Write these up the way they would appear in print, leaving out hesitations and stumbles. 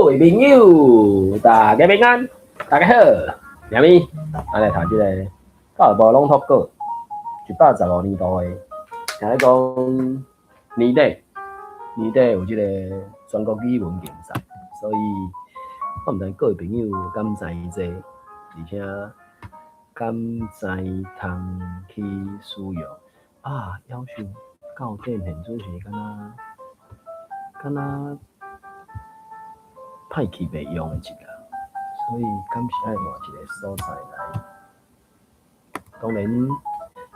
各位朋友，大家平安，大家好，啥物？咱來讀這个教育部朗讀稿，115年度的，聽咧講年底年底有這个全國語文競賽，所以我毋知各位朋友敢知這個，而且敢知通去使用啊？夭壽教典現主是敢若敢若歹去袂用的一個，所以敢是愛換一个所在來。當然，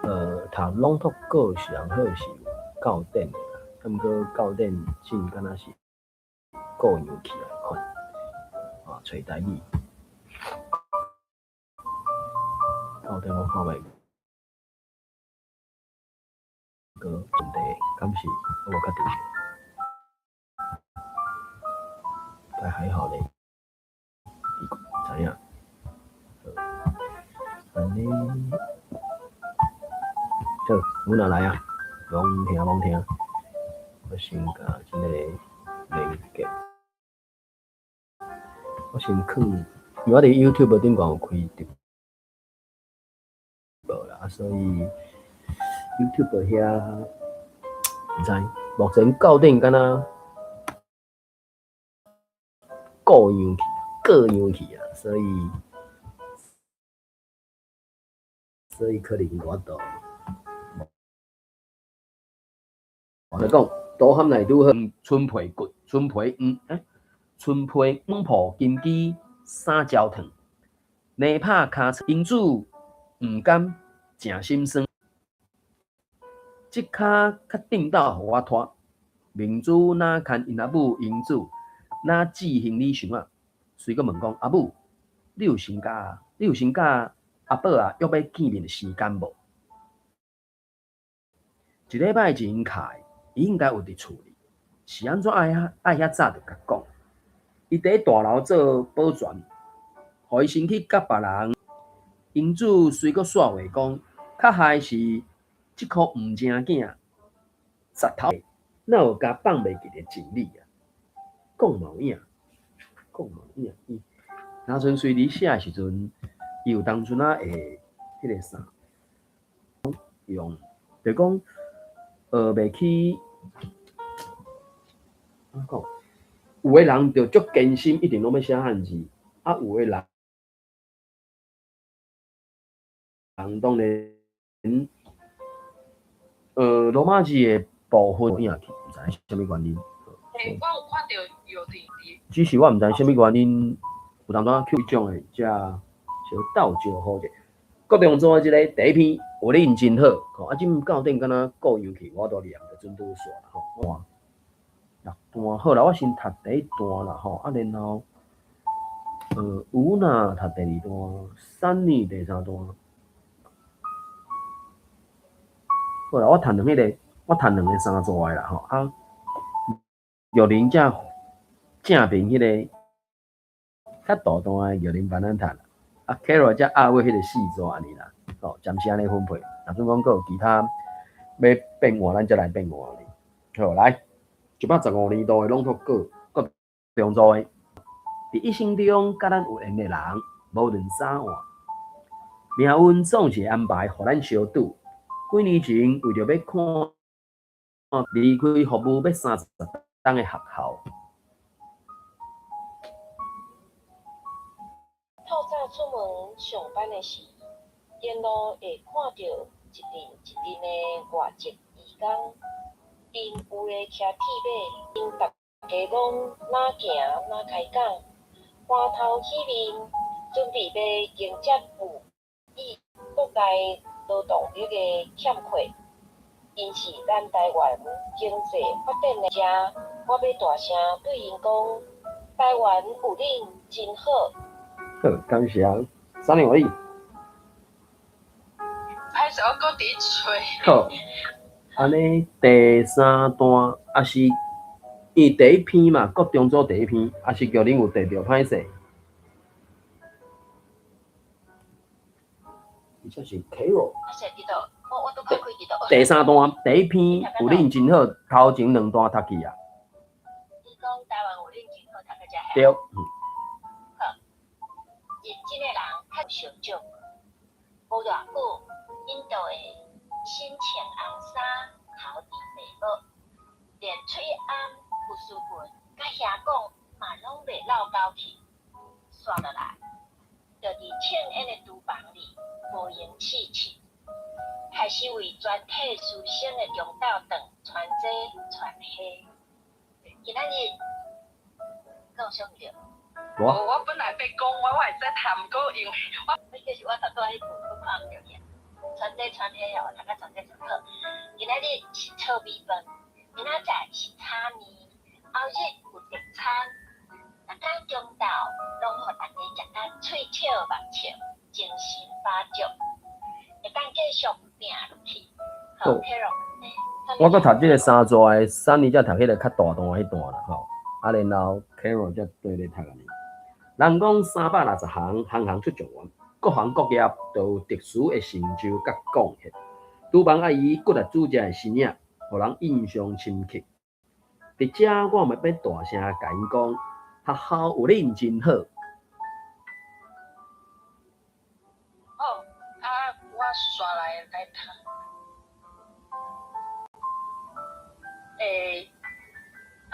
讀朗讀稿上好是有教典的啦，毋過教典真敢若是過洋去的款，啊，揣台語。教典我看覓，個問題敢是我無確定。但還好咧，你知影？按呢，好，阮也來啊，罔聽罔聽，我先共這个連結，我先囥，因為我佇 YouTube 頂懸有開直播啦，所以 YouTube 遐毋知，目前教典敢若過洋去，過洋去啊，所以可能無法度。我來講，杜涵內拄好春皮骨、春皮黃，欸，春皮黃破金枝三焦糖，泥拍跤，英子毋甘誠心酸，這跤較頂斗予我拖，明珠若牽𪜶阿母英子，若置行李箱仔，隨閣問講：阿母，你有先佮你有先佮阿寶仔約欲見面的時間無？一禮拜前敲的，伊應該有佇厝裡，是按怎愛遐愛遐早就共講？伊佇大樓做保全，予伊先去佮別人。英子隨閣煞話講，較害是這箍毋正囝，舌頭哪有共放袂記的真理啊？講嘛有影，講嘛有影。伊若純粹佇寫的時陣，伊有當陣仔會彼個啥用，就講袂去按怎講？有的人就足堅心，一定攏欲寫漢字，啊，有的人當然，羅馬字的部分有影去，毋知啥物原因。欸，我有看著有佇佇。只是我毋知啥物原因，有當陣 Q 種的才小鬥招呼者。國中組的這个第一篇有恁真好，吼，啊，這教典敢若過洋去，我都念就準拄煞啦，吼。六段好啦，我先讀第一段啦，吼，啊，然後，有娜讀第二段，三年第三段。好啦，我讀兩彼个，我讀兩个三段的啦，吼，啊，玉玲才正面彼个較大段的玉玲幫咱讀，啊，Carol 才壓尾彼个四段按呢啦，吼，暫時按呢分配。若準講閣有其他欲變換，咱才來變換哩。好，來，115年度的朗讀稿，國中組的，佇一生中佮咱有緣的人，無論早晚，命運總是會安排，予咱相拄。幾年前，為著欲看離開服務欲30冬的學校。透早出門上班的時，沿路會看著一陣一陣的外籍移工，𪜶有的騎鐵馬，𪜶逐家攏哪行哪開講，歡頭喜面，準備欲迎接富裕國內勞動力的欠缺。𪜶是咱台灣經濟發展的者，我欲大聲對𪜶講：台灣有恁真好。好，感謝。三年而已。歹勢，我閣佇揣。好，按呢第三段抑是伊第一篇嘛，國中組第一篇，抑是叫恁有摕著歹勢。而且是 Carol。第三段第一篇有恁真好，頭前兩段讀去啊。伊講台灣有恁真好，讀到遮嘿。對。好，認真的人較相少，無偌久，𪜶就會身穿紅衫，頭戴白帽，連喙罨有絲裙佮靴管嘛攏袂落勾去。煞落來，就佇請煙的廚房裡無閒試試，開始為全體師生的中晝頓傳這傳彼。今仔日，敢有想著？我本來欲講，我會使讀，毋過因為我就是我頭拄仔彼句我看毋著去。傳這傳彼哦，讀甲傳這傳好。今仔日是糙米飯，明仔載是炒麵，後日有特餐。逐工中晝攏予大家食甲喙笑目笑，精神飽足，會當繼續拼落去。好，我閣讀這个三逝的，三年才讀彼个較大段彼段啦吼。啊，然後 Carol 才對咧讀按呢。人講360行，行行出狀元，各行各業都有特殊的成就佮貢獻。廚房阿姨骨力煮食的身影，予人印象深刻。佇遮我嘛欲大聲共𪜶講，學校有恁真好。好，啊，我煞來讀。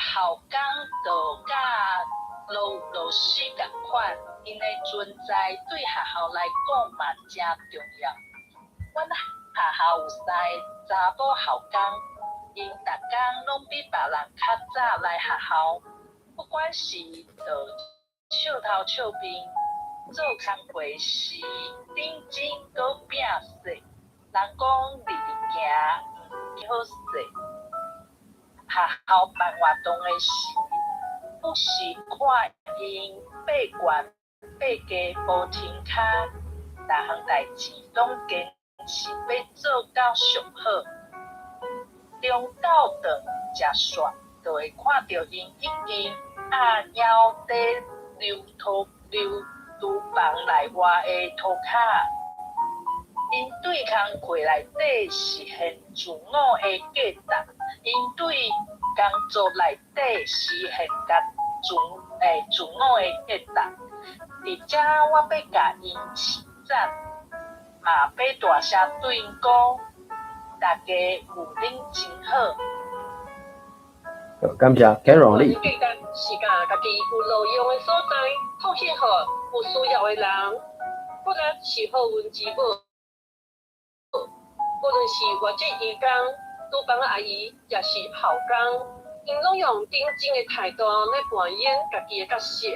校工就佮老師仝款，𪜶的存在對學校來講嘛誠重要。阮學校有三个查某校工，𪜶逐工攏比別人較早來學校，不管是倒笑頭笑面，做工課時認真閣拼勢。人講日日行，毋好勢。學校辦活動的時，不時看𪜶爬懸爬低無停跤，逐項代誌攏堅持欲做到上好。中晝頓食煞，就會看著𪜶已經壓腰佇溜溜廚房內外的塗跤。𪜶對工課內底實現自我的價值，𪜶對工作內底實現家自我的價值。佇遮我欲共𪜶稱讚，嘛欲大聲對𪜶講，大家有恁真好。好，感謝 Carol 你。價值是共家己有路用的所在，貢獻予有需要的人，骨力是好運之寶。無論是外籍移工、廚房阿姨，抑是校工，𪜶攏用認真的態度咧扮演家己的角色。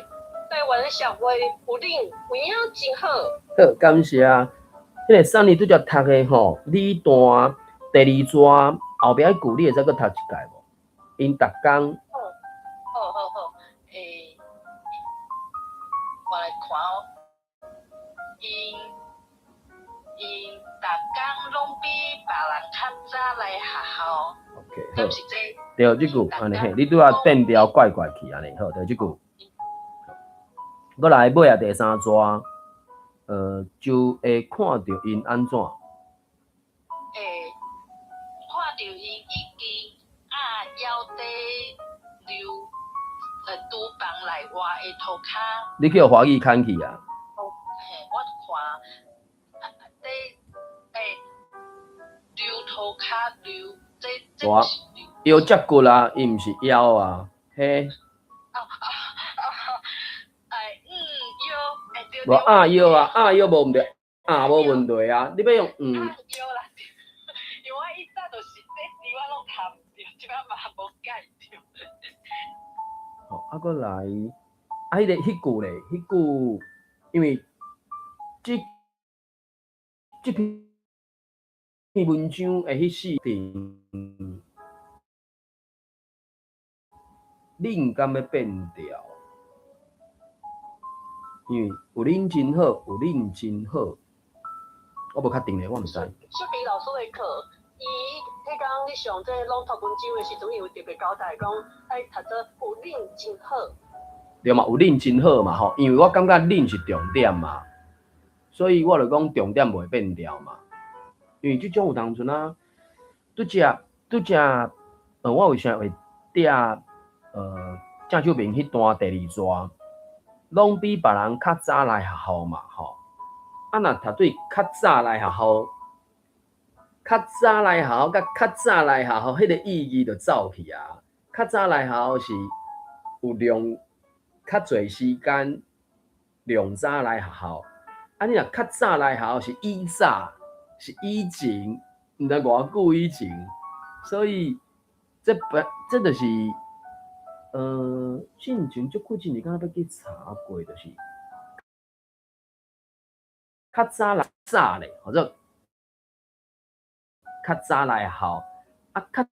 台灣的社會有恁有影真好。好，感謝。彼个三年拄才讀的吼，李段第二逝後壁彼句你會使閣讀一擺無？𪜶逐工。好好好，我來看哦。𪜶逐工攏比別人較早來學校。 OK，好。對，這句按呢嘿，你拄仔變調怪怪去按呢，好，對這句。閣來尾仔第三逝，就會看著𪜶按怎？會看著𪜶已經壓腰佇溜廚房內外的塗跤。你去予華語牽去啊？嘿，我看，佇溜塗跤溜，這無腰脊骨啊，伊毋是腰啊，嘿。無壓腰啊，壓腰無毋對，壓無問題啊，你欲用嗯。壓腰啦，因為我以早就是這字我攏讀毋著，這擺嘛無改著。好，啊，閣來，啊，彼个彼句咧，彼句，因為這篇文章的彼四段，恁敢欲變調？因為有恁真好，有恁真好，我無確定咧，我毋知。雪比老師的課，伊彼工咧上這朗讀文章的時陣，伊有特別交代講，愛讀做有恁真好。對嘛，有恁真好嘛吼，因為我感覺恁是重點嘛，所以我就講重點袂變調嘛。因為這種有當陣啊，拄才拄才，我為啥會佇正手面彼段第二逝？攏比別人較早來學校嘛，吼。啊，若讀對較早來學校，較早來學校佮較早來學校，彼個意義就走去啊。較早來學校是有量較濟時間，量早來學校。啊，你若較早來學校是以早，是以前，毋知偌久以前。所以這不這就是，進前足久之前，敢若欲去查過，就是較早來早咧，或者較早來學校，啊，較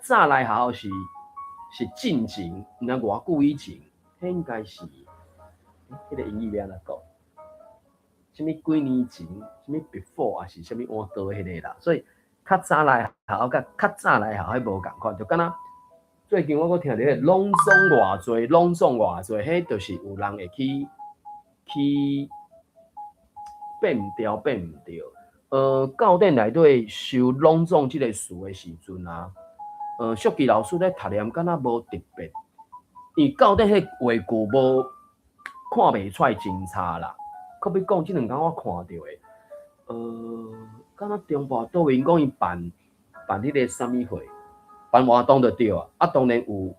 早來學校是進前，毋知偌久以前，彼應該是，彼個英語欲按怎講？啥物幾年前，啥物 before 抑是啥物換倒彼個啦，所以較早來學校佮較早來學校彼無仝款，就敢若最近我閣聽著彼個攏總偌濟，攏總偌濟，彼就是有人會去變毋著，變毋著。教典內底收攏總這個詞的時陣啊，淑琪老師咧讀念，敢若無特別，因為教典彼話句無看袂出來真差啦。閣欲講，這兩工我看著的，敢若中部佗位講伊辦彼個啥物會，辦活動就對啊。啊，當然有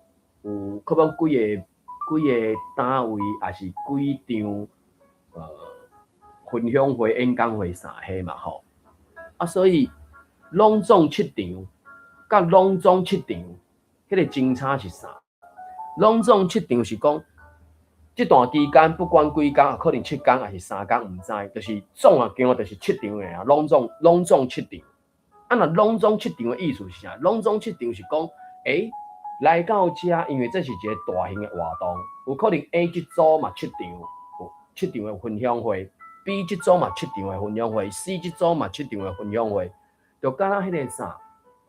可能幾個單位，抑是幾場分享會、演講會啥彼嘛吼。啊，所以攏總七場，佮攏總七場，彼個真差是啥？攏總七場是講，這段期間不管幾工，可能七工抑是三工，毋知，就是總啊共就是七場的啊，攏總七場。啊，若攏總七場的意思是啥？攏總七場是講，欸，來到遮，因為這是一個大型的活動，有可能 A 這組嘛七場，有七場的分享會；B 這組嘛七場的分享會；C 這組嘛七場的分享會，就敢若彼個啥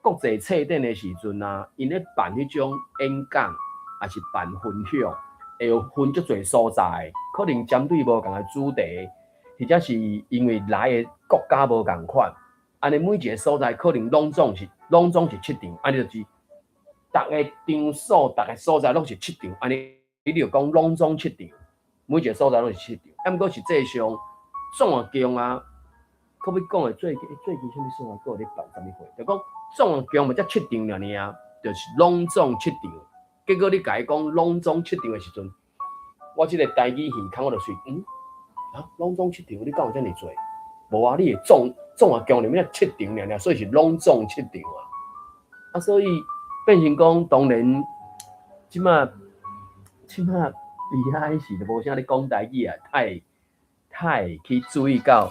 國際冊展的時陣啊，𪜶咧辦彼種演講，抑是辦分享，會有分足濟所在，可能針對無仝的主題，或者是因為來的國家無仝款，按呢每一個所在可能攏總是七場，按呢就是逐个場所、逐个所在攏是七場，按呢你就講攏總七場，每一個所在攏是七場。啊，毋過實際上總共啊，閣欲講的最近啥物所在閣有咧辦啥物會，就講總共嘛才七場爾爾，就是攏總七場。結果你共伊講攏總七場的時陣，我這個台語耳空我就隨，啊，攏總七場，你敢有遮爾濟？無啊，你會總共裡面七場爾爾，所以是攏總七場啊。啊，所以變成講，當然，這馬厲害是就無啥咧講台語啊，太去注意到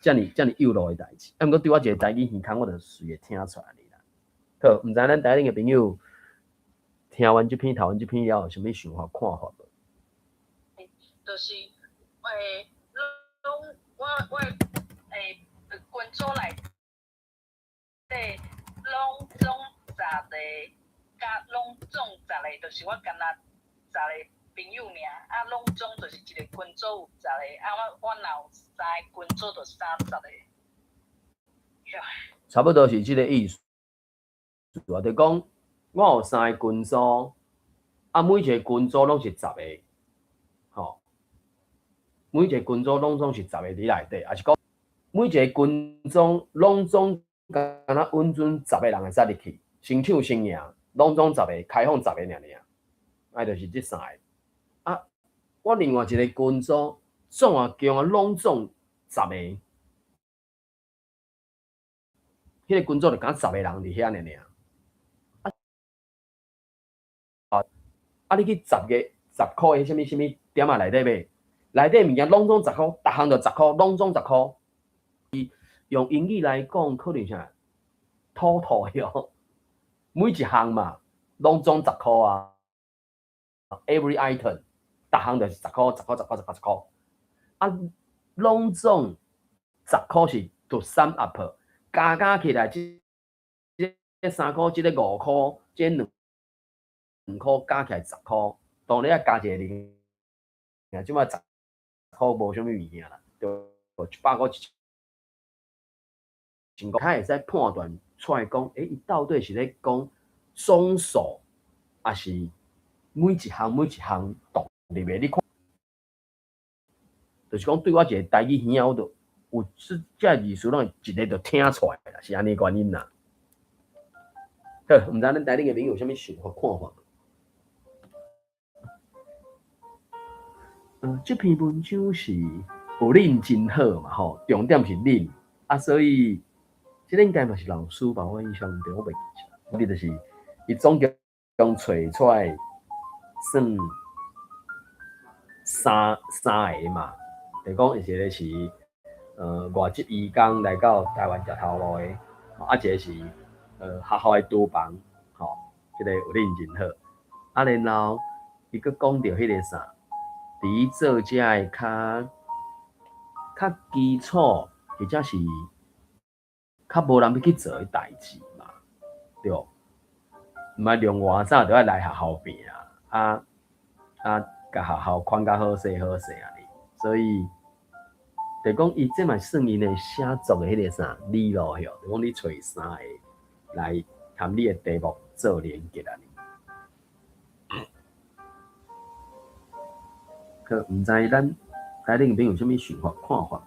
遮爾遮爾幼路的代誌。啊，毋過對我一個台語耳空，我就隨會聽出來啦。好，毋知咱台頂的朋友聽完這篇、讀完這篇了後，有啥物想法、看法無？就是攏我群組內底攏總十個，佮攏總十個，就是我敢若十個朋友爾，啊，攏總就是一個群組有十個，啊，我若有三個群組就30個。差不多是這個意思啊，就講我有三個群組，啊，每一個群組攏是十個，吼，每一個群組攏總是十個佇內底，抑是講每一個群組攏總敢若允准十個人會使入去，先搶先贏，攏總十個，開放十個爾爾，啊，就是這三個。啊，我另外一個群組總啊共啊攏總十個，彼個群組就敢若十個人佇遐爾爾。啊，你去十個10箍的啥物啥物店仔內底買，內底物件攏總十箍，逐項就十箍，攏總十箍。用英語來講，可能啥？total 喲，每一項嘛，攏總十箍啊。Every item，逐項就是十箍，十箍，十箍，十箍，十箍。啊，攏總十箍是 to sum up，加起來，這3箍，這個5箍，這兩箍加起來十箍，當然愛加一個零，啊，這擺十箍無啥物物件啦，就100箍1000箍，較會使判斷出來講，欸，伊到底是咧講總數，抑是每一項每一項獨立的，你看，就是講對我一个台語耳仔，我就有這個意思，攏會一个就聽出來啦，是按呢原因啦。好，毋知恁台頂的朋友有啥物想法看法？這篇文章是有恁真好嘛吼，重點是恁啊，所以這個應該嘛是老師吧？我印象中我袂記得，你就是伊總共揣出來算三個嘛，就講一個是外籍移工來到台灣食頭路的，啊一個是學校的廚房，吼，這個有恁真好，啊然後伊閣講著彼個啥？佇做遮个較基礎，或者是較無人欲去做的代誌嘛，對。毋愛量偌早就愛來學校拼啊啊，共學校看較好勢好勢按呢。所以，就講伊這嘛算𪜶的寫作的彼个啥理路吼，就講你揣三个來含你的題目做連結按呢。好，毋知咱台頂朋友有啥物想法看法？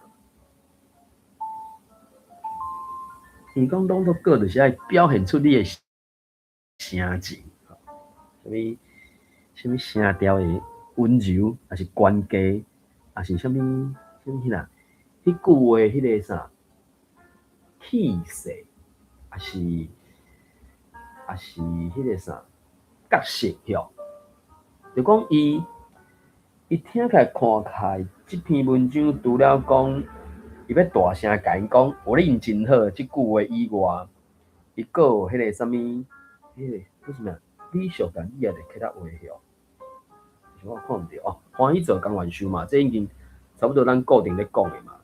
伊講攏總閣就是愛表現出你的聲情，啥物啥物聲調的溫柔，抑是懸低，抑是啥物啥物彼啦？彼句話彼个啥氣勢，抑是彼个啥角色吼？就講伊。伊聽起來看起來，這篇文章除了講伊欲大聲共𪜶講有恁真好這句話以外，伊閣有彼個啥物，彼個叫啥物啊？李淑蘭，你也會客話吼？是我看毋著哦，歡喜做工願受嘛，這已經差不多咱固定咧講的嘛。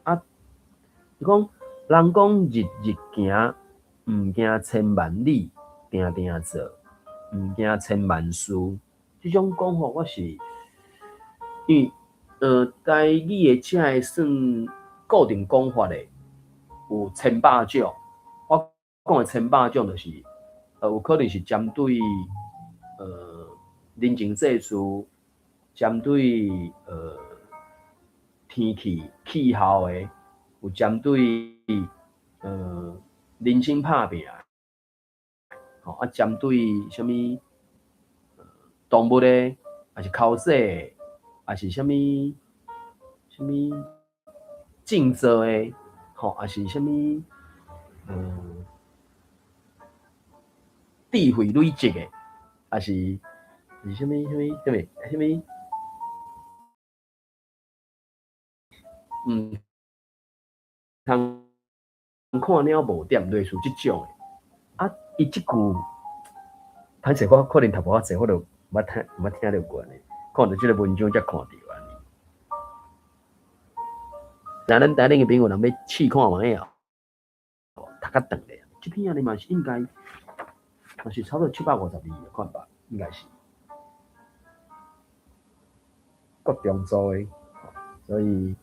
啊，伊講人講日日行，毋驚千萬里，定定做，毋驚千萬事。這種講法我是。因為台語的這个算固定講法的有千百種。我講的千百種就是，有可能是針對人情世事，針對天氣氣候的，有針對人生拍拚，吼啊針對啥物動物的，抑是口舌的。抑是啥物啥物靜坐的，吼，抑是啥物智慧累積的，抑是是啥物啥物啥物啥物，毋通看鳥無點類似這種的。啊，伊這句歹勢，我可能讀無較濟，我就毋捌聽毋捌聽著過按呢。看著這个文章才看著按呢。若咱台頂的朋友人欲試看覓啊？讀較長咧，這篇按呢嘛是應該嘛是差不多750字的款吧，應該是。國中做的，所以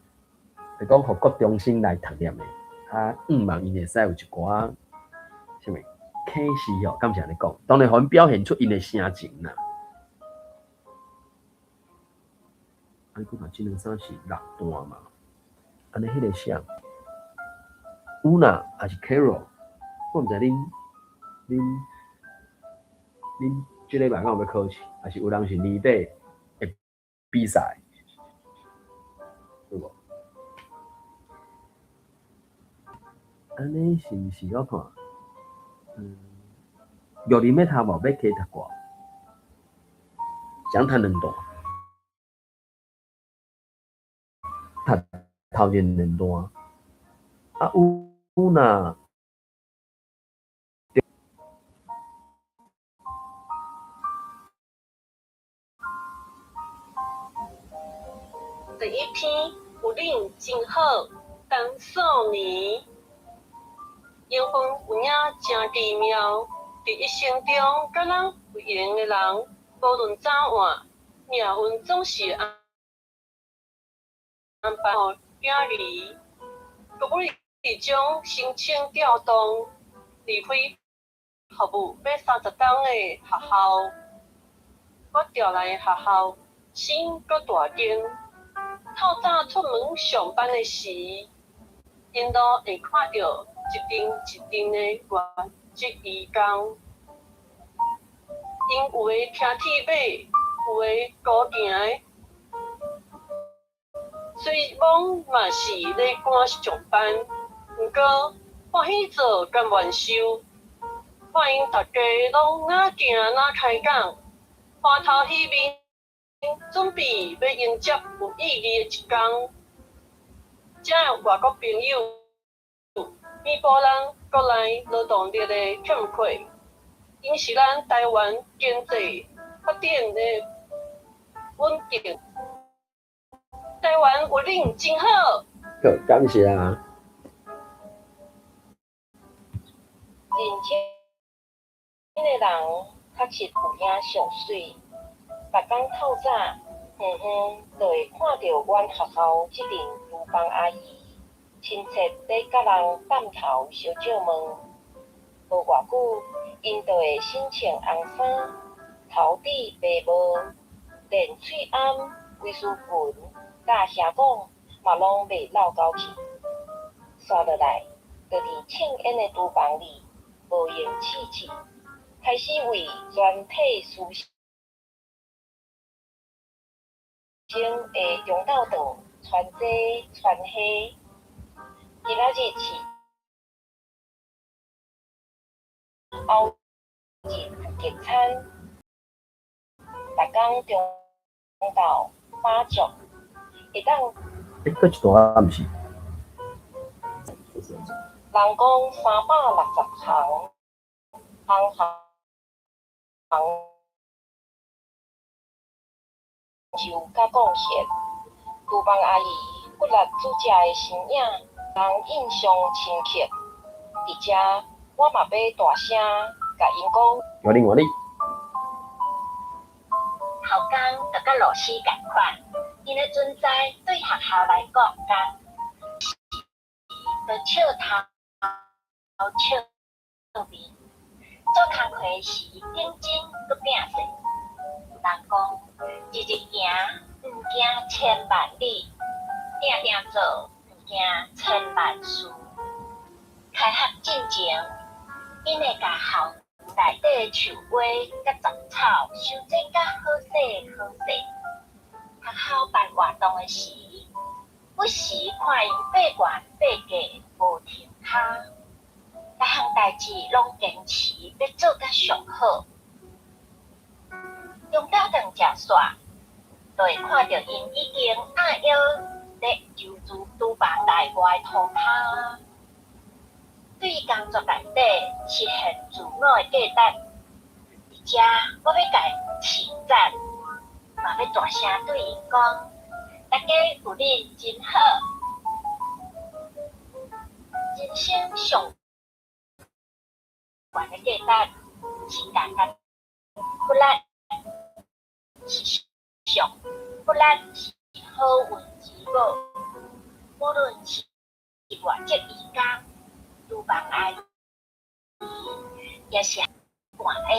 就講予國中生來讀念的，啊，向望𪜶會使有一寡啥物啟示吼，敢是按呢講？當然，予𪜶表現出𪜶的聲情啦。啊，你看這兩三是六段嘛？按呢彼个啥，烏娜抑是 Carol，我毋知恁這禮拜敢有欲考試，抑是有人是年底會比賽，有無？按呢是毋是我看？玉林欲讀無？欲加讀寡？想讀兩段。讀頭前兩段，啊有若第一篇有恁真好，陳少年，緣分有影誠奇妙，佇一生中佮咱有緣的人，無論早晚，命運總是安排予囝兒。無意中申請調動，離開服務欲30冬的學校。我調來的學校，心閣大間。透早出門上班的時，沿路會看著一陣一陣的外籍移工，𪜶有的騎鐵馬，有的孤行的，雖罔嘛是咧趕上班，毋過歡喜做甘願受，看𪜶逐家攏若行若開講，歡頭喜面，準備欲迎接有意義的一工。遮的外國朋友彌補咱國內勞動力的欠缺，𪜶是咱台灣經濟發展的穩定。台灣有恁真好。好，感謝啊。認親的人確實有影上媠。逐工透早，遠遠就會看著阮學校這陣廚房阿姨親切咧佮人探頭相借問。無偌久，𪜶就會身穿紅衫，頭戴白帽，連喙罨、圍絲裙佮靴管嘛攏袂落交去。紲落來，就佇衝煙的廚房裡無閒刺刺，開始為全體師生的中晝頓傳這傳彼。今仔日是歐日激餐，逐工中晝飽足，會當。欸，閣一段啊，毋是？人講360行，行行就佮貢獻。廚房阿姨骨力煮食的身影，人印象深刻。佇遮，我嘛欲大聲共𪜶講。我你我你。校工就佮老師仝款，𪜶的存在對學校來講，時就笑頭笑面，做工課時認真閣摒細。人講，日日行，毋驚千萬里；定定做，毋驚千萬事。開學進前，𪜶會共校園內底的樹花佮雜草修剪甲好勢好勢。學校辦活動的時，不時看𪜶爬懸爬格無停跤，逐項代誌攏堅持欲做甲上好。中晝頓食煞，就會看著𪜶已經壓腰咧揉廚廚房內外塗跤。對工作內底實現自我的價值，佇遮我欲共𪜶稱讚，嘛欲大聲對𪜶講：大家有恁真好，人生上懸的價值是簡單，骨力是上，骨力是好運之母。無論是外籍移工、廚房阿姨，抑是扮演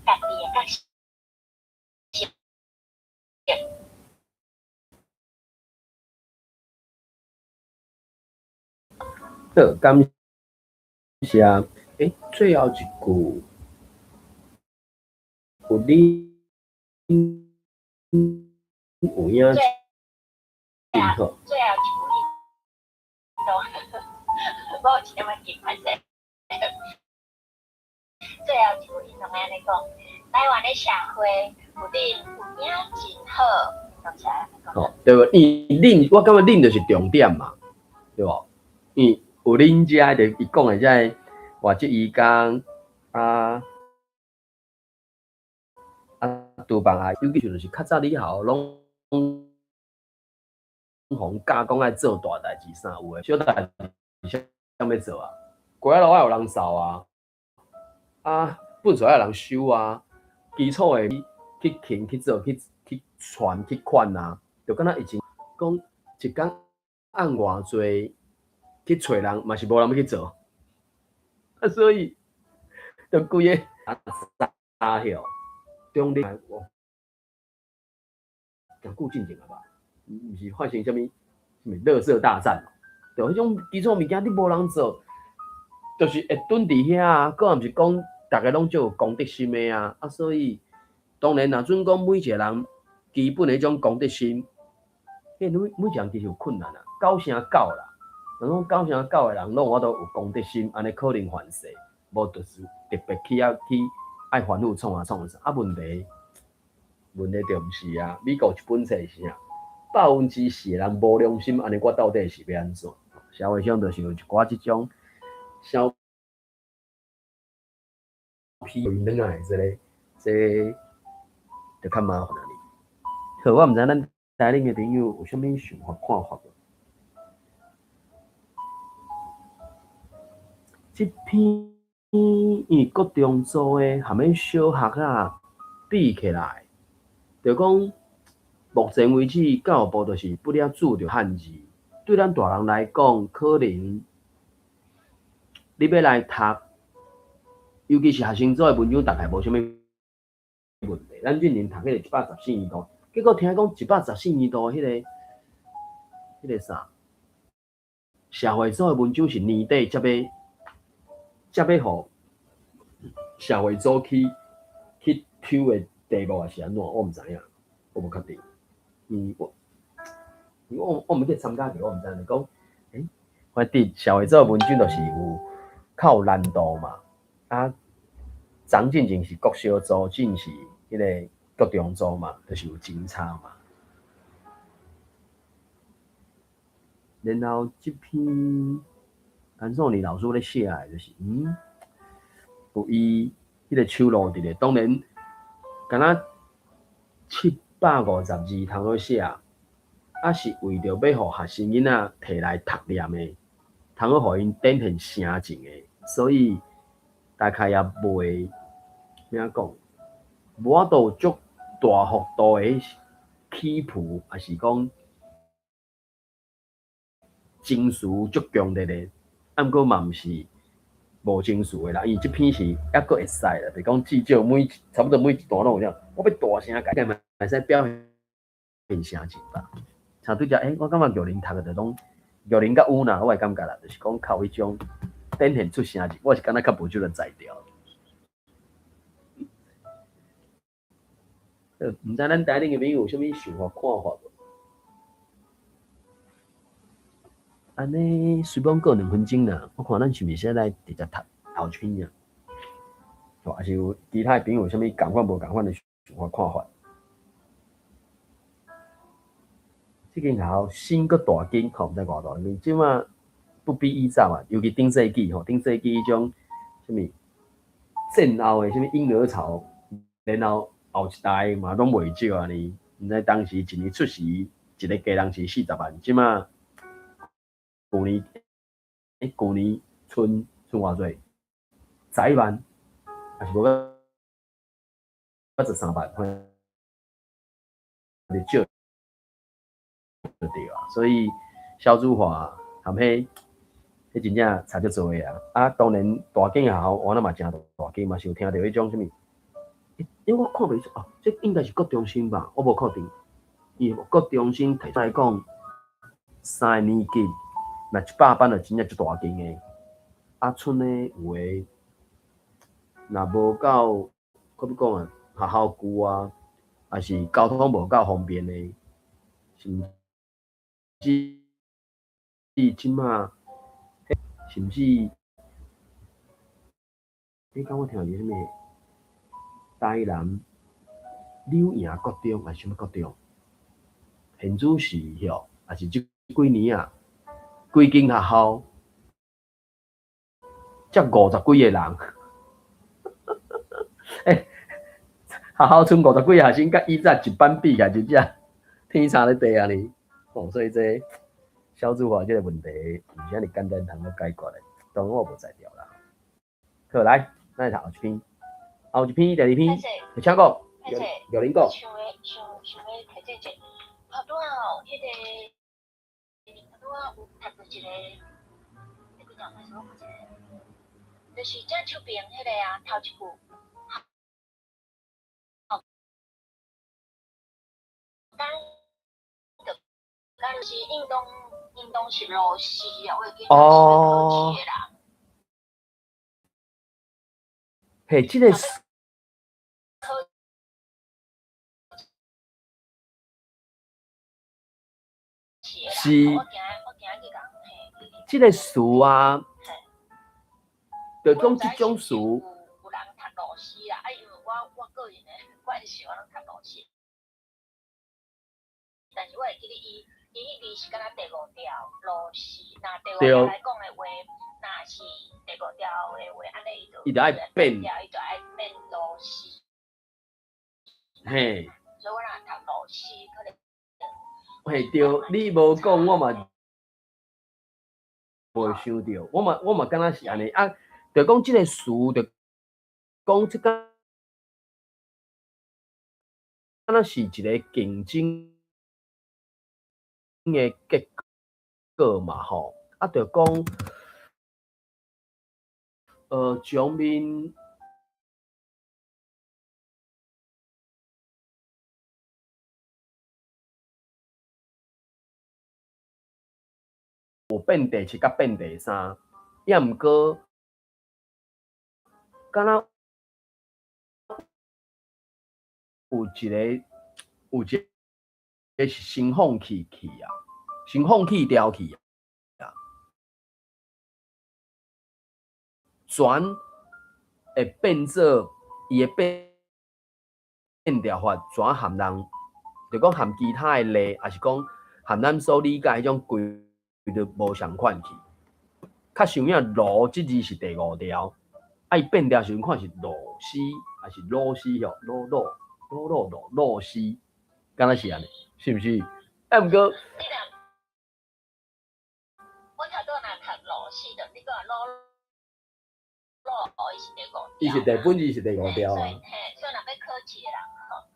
家己的角色。好，感謝。欸，最後一句，有恁有影真好。最後一句，都我有一點仔記歹勢。最後一句，𪜶攏按呢講：台灣的社會有恁有影真好，攏是按呢講。吼，對無？因為恁，我感覺恁就是重點嘛，對無？因為有恁遮就伊講的這個外籍移工啊，啊，廚房啊，尤其就是較早以後攏予教講愛做大代誌啥有的，小代誌啥欲做啊？街仔路愛有人掃啊，啊，糞埽愛有人收啊，基礎的去勤去做去去傳去款啊，就敢若以前講一工按偌濟去揣人，嘛是無人欲去做，啊，所以就規个啊，中立。誠久進前啊吧？毋是發生啥物啥物垃圾大戰哦？對，彼種基礎物件你無人做，就是會蹲佇遐啊。閣毋是講逐个攏足有公德心的啊。啊，所以當然若準講每一個人基本的彼種公德心，彼每一個人其實有困難啊。9成9啦，若講9成9的人攏有法度有公德心，按呢可能犯事，無就是特別去遐去愛反覆創啊創啥啊？問題就毋是啊。美國一本冊是啥？4%的人無良心，按呢我到底是欲按怎？社會上就是有一寡這種小屁卵仔的這个，這个就較麻煩啊。好，我毋知咱台頂的朋友有啥物想法看法無？這篇因為國中組的含彼小學仔比起來，就講目前為止教育部就是不了注重漢字。對咱大人來講，可能你欲來讀，尤其是學生組的文章，大概無啥物問題。咱進前讀彼个114年度，結果聽講114年度彼个啥，社會組的文章是年底才欲予社會組去抽的題目，還是按怎？我毋知影，我無確定。因為我毋去參加過，我毋知影。講，反正社會組的文章就是有較有難度嘛。啊，昨進前是國小組，進是彼个國中組嘛，就是有真差嘛。然後這篇陳頌禮老師咧寫的，就是有伊彼个手路佇咧，當然，敢若752通好寫，啊是為著欲予學生囡仔提來讀念的，通好予𪜶展現聲情的，所以大概也袂按怎講，無法度足大幅度的起伏，抑是講情緒足強烈的，啊，毋過嘛毋是無情緒的啦，因為這篇是猶閣會使啦，就是講至少每差不多每一段攏有這樣，我欲大聲共，嘛會使表現聲情吧。像對這，我感覺玉玲讀的就攏玉玲佮有啦，我會感覺啦，就是講較有彼種展現出聲情，我是感覺較無這個才調。毋知咱台頂的朋友有啥物想法看法無？按呢，隨便過2分鐘啦，我看咱是毋是先來直接讀後一篇啊？吼，抑是有其他的朋友有啥物仝款無仝款的想法看法？這間學校新閣大間，吼，毋知偌大間，這馬不比以早啊，尤其頂世紀吼，頂世紀彼種啥物戰後的啥物嬰兒潮，然後後一代嘛攏袂少按呢，毋知當時一年出世一个家人是40萬，這馬舊年，舊年賰賰偌濟？11萬，抑是無到13萬，反正少就對啊。所以少子化含彼真正差足濟啊！啊，當然大間學校原來嘛誠大間，嘛是有聽著彼種啥物，因為我看袂出哦，這應該是國中生吧，我無確定。伊國中生提來講，3個年級。若100班就真正足大間的，啊，賰呢有的，若無夠，閣欲講啊，學校舊啊，抑是交通無夠方便的，甚至這馬，甚至，你敢有聽過啥物？台南柳營國中，抑是啥物國中？現主時吼，抑是這幾年啊？規間學校才50幾个人，學校賰50幾个學生，佮以早一班比起來，真正天差咧地按呢。哦，所以這少子化這个問題，毋是按呢簡單通好解決的。當然我無才調啦。好，來，咱來讀後一篇，後一篇，第二篇，請講，玉玲講。想欲想想欲提醒者，頭拄仔吼，彼个。拄仔有讀著一个，彼幾條開始我看一个，就是正手邊彼个啊，頭一句，校工是應當應當是老師啊，我會記得是考試的人。嘿，這個考試的是人，我驚我驚去共嘿。這個詞啊，就講這種詞。有有人讀老師啦，啊，因為我我個人的關係，我攏讀老師。但是我會記得伊，伊彼字是敢若第五調老師，若第五調來講的話，若是第五調的話，按呢伊就伊就愛變，伊就愛變老師。嘿。所以我若讀老師，可能。嘿，對，你無講，我嘛無想著，我嘛我嘛感覺是按呢啊，就講這個詞，就講這個，敢若是一個競爭的結果嘛吼，啊，就講，場面有變第七佮變第三，抑毋過，敢若有一個有一個是先放棄去啊，先放棄掉去啊，轉會變做伊的變調法，轉含人，就講含其他的例，抑是講含咱所理解彼種規律無仝款去。較想影羅這字是第五調，啊伊變調時陣看是羅西，抑是羅西吼，羅羅羅羅羅羅西，敢若是按呢，是毋是？啊，毋過，你若我頭拄若讀羅西，就你講羅羅，伊是第五調。伊是第本字是第五調啊。所以嘿，所以若欲考試的人吼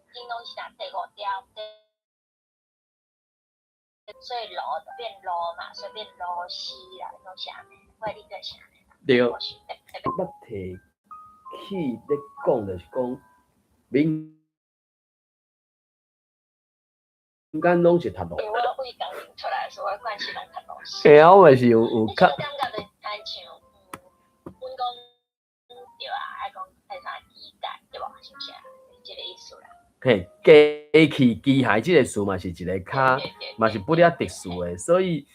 ，𪜶攏是若第五調，所以羅就變羅嘛，所以變羅西啦，攏是按呢，我理解是按呢啦。對。我是特特別。捌提起咧講，就是講民間攏是讀羅。欸，我為工程出來的時候，我慣勢攏讀羅西。嘿啊，我嘛是有有較。你這種感覺就親像，阮講對啊，愛講愛啥機械對無？是毋是啊？是這個意思啦。嘿，機器機械這個詞嘛是一個較，嘛是不了特殊的，所以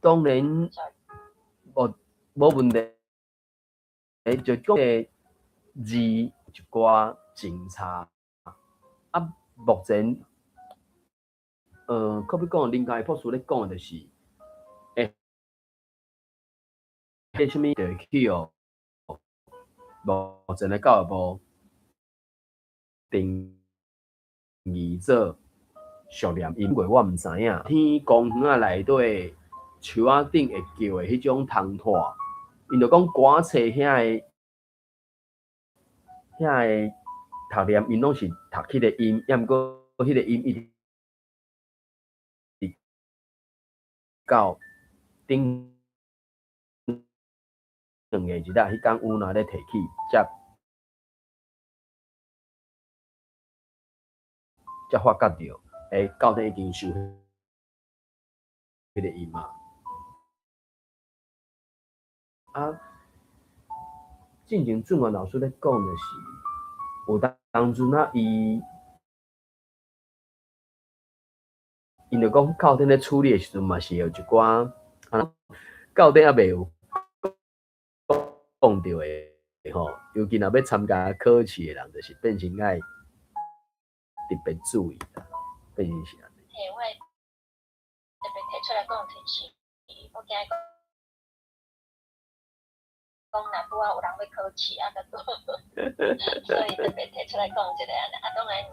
當然無無問題，就講個字一寡政策啊，目前，可比講林佳博士咧講的就是，欸，彼啥物就會去予目前的教育部定義做俗念，因為我毋知影，天公園仔內底樹仔頂會叫的彼種蟲蟮，𪜶就講歌冊遐个遐个讀念，𪜶攏是讀彼個音，抑毋過彼個音一直到頂兩個日仔，彼工有若咧提起，才才發覺著，欸，到底已經收彼個音啊。啊，進前俊元老師咧講的是，有當陣啊，伊𪜶就講教典咧處理的時陣嘛是會有一寡，啊，教典猶未有講著的吼，尤其若欲參加考試的人，就是變成愛特別注意啦，變成是按呢。嘿，我特別提出來講，就是我驚講，講若拄仔有人欲考試啊，閣所以特別提出來講一下按呢。啊，當然，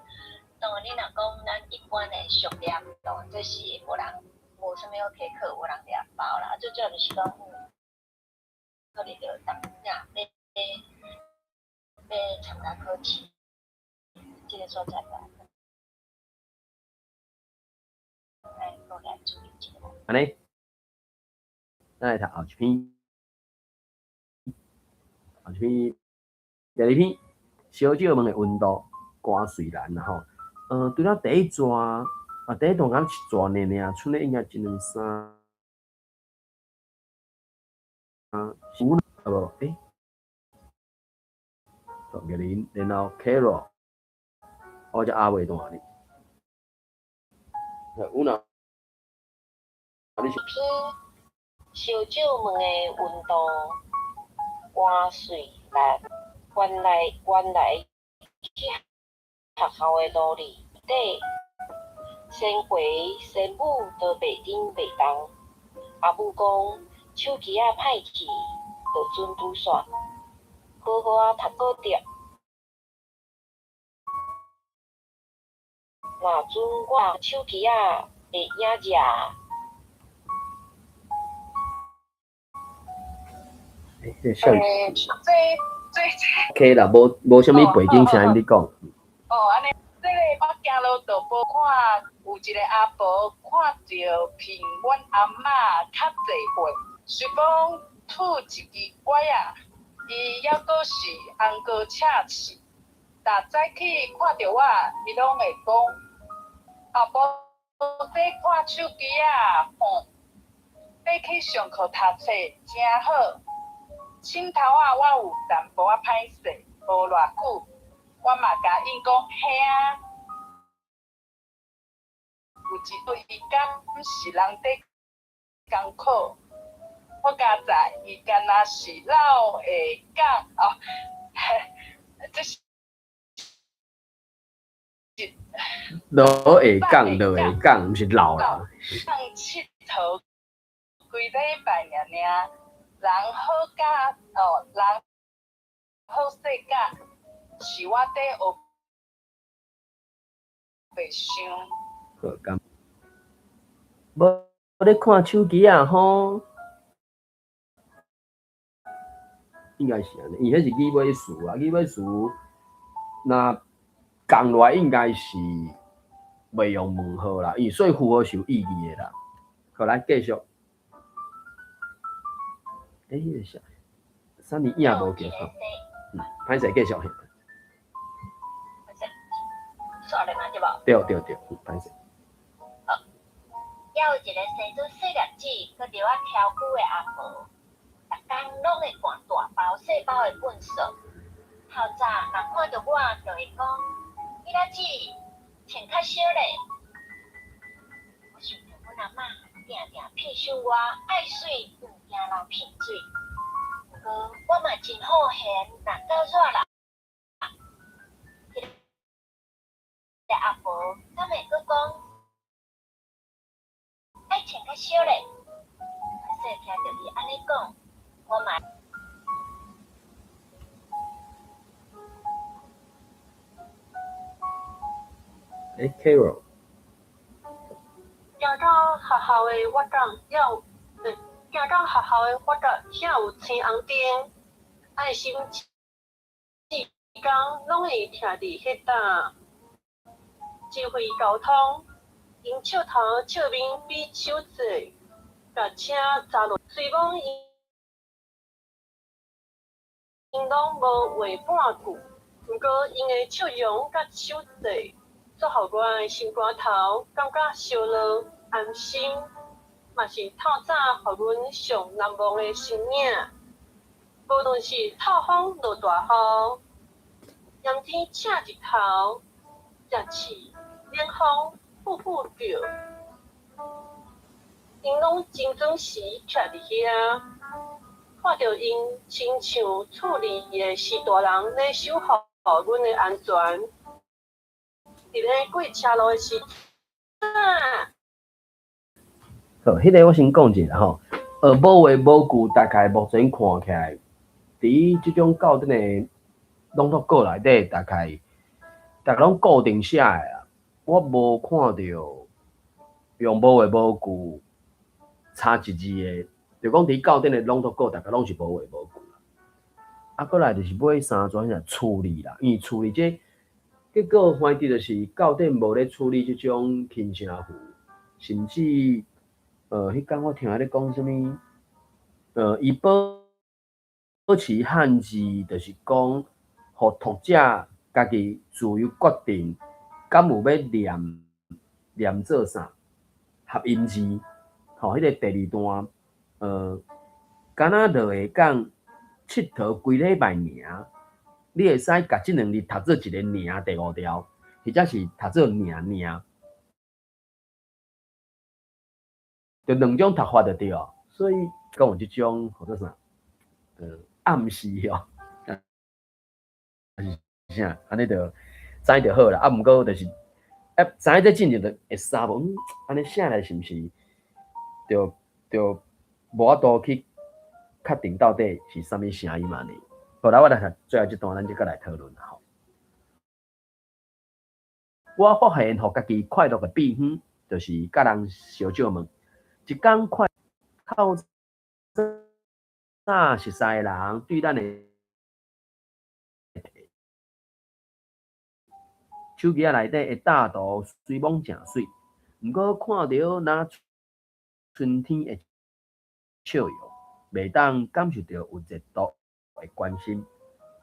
當然你若講咱一般的俗念，當然這是無人無啥物好提考，無人掠包啦。最主要就是講，可能就當若欲欲參加考試，這個所在吧，愛閣來注意一下。按呢，咱來讀後一篇，後一篇，第二篇，燒石門的溫度，寒雖然啦吼，除了第一逝，啊，第一段敢一逝爾爾，賰咧應該一兩三，五，啊無，欸，玉玲，然後 Carol，我才阿未斷哩。有哪？你是篇燒酒問的溫度，換喙力，原來去學校的路裡底，仙回仙母都袂振袂動。阿母講手機仔歹去，就準拄煞，好好仔讀高中。若准我手機仔會影掠。欸，這這 OK 啦，無啥物背景聲音你講。哦，按呢，這个我行路就無看有一个阿婆看著比阮阿嬤較濟歲，雖講拄一支拐仔，伊猶閣是紅膏赤刺。逐早起看著我，伊攏會講：阿婆咧看手機仔吼，欲去上課讀冊誠好。醒頭仔我有淡薄仔歹勢，無偌久，我嘛共𪜶講嘿啊。有一擺伊敢是人佇艱苦，我佳哉伊敢若是老下港哦，這是老下港，老下港，毋是老啦。放𨑨迌幾禮拜爾爾，人好甲哦，人好勢甲，是我佇烏白想。好，咁無咧看手機仔吼，應該是按呢，因為彼是語尾詞啊，語尾詞若仝落來應該是袂用問號啦，因為所以符號是有意義的啦。好，來繼續。欸，彼个啥？啥物影無記吼？歹勢繼續。煞咧嘛對無？對對對，歹勢。好，猶有一个生做細粒子，閣著愛挑久的阿婆，逐工攏會捾大包細包的糞埽。透早若看著我，就會講：囡仔姊，穿較少咧。我想著阮阿嬤定定騙想我愛媠，毋驚流鼻水。毋過我嘛真好閒，若夠熱啦。彼个阿婆敢會閣講愛穿較少咧？歹勢聽著伊按呢講，我嘛。欸，Carol。行到學校的活動，有，行到學校的活動，遐有青紅燈，愛心志工攏會徛佇彼搭，指揮交通。𪜶笑頭笑面比手勢，共車閘落。雖罔𪜶攏無話半句，毋過𪜶的笑容佮手勢，煞予我的心肝頭感覺燒熱安心，嘛是透早予阮上難忘的身影。無論是透風落大雨，炎天赤日頭，抑是冷風呼呼叫，𪜶攏真準時徛佇遐，看著𪜶親像厝裡的序大人咧守護阮的安全。佇咧過車路的時陣，好，彼个我先講一下吼。無話無句，大概目前看起來，佇這種教典的朗讀稿內底，大概攏固定寫的啊。我無看著用無話無句差一字的，就講佇教典的朗讀稿，大概攏是無話無句。啊，過來就是尾三逝遐處理啦，因為處理這結果翻佇就是教典無咧處理這種輕聲符，甚至彼工我聽咧講啥物，伊保持漢字，就是講，予讀者家己自由決定，敢有欲念念做啥合音字？吼，彼个第二段，敢若落下港𨑨迌規禮拜爾，你會使共這兩字讀做一個爾第五條，或者是讀做爾爾，就兩種讀法就對。所以講有這種號做啥？暗示哦，是啥？按呢就知就好啦。啊，毋過就是，啊，知這進前就會使無？按呢寫來是毋是？就無法度去確定到底是啥物聲音嘛呢？好啦，我來讀最後這段，咱才閣來討論吼。我發現，予家己快樂的秘方，就是佮人相借問。一工快透早熟似的人對咱的手機仔內底的貼圖雖罔誠媠，毋過看著若春天的笑容，袂當感受著有熱度的關心。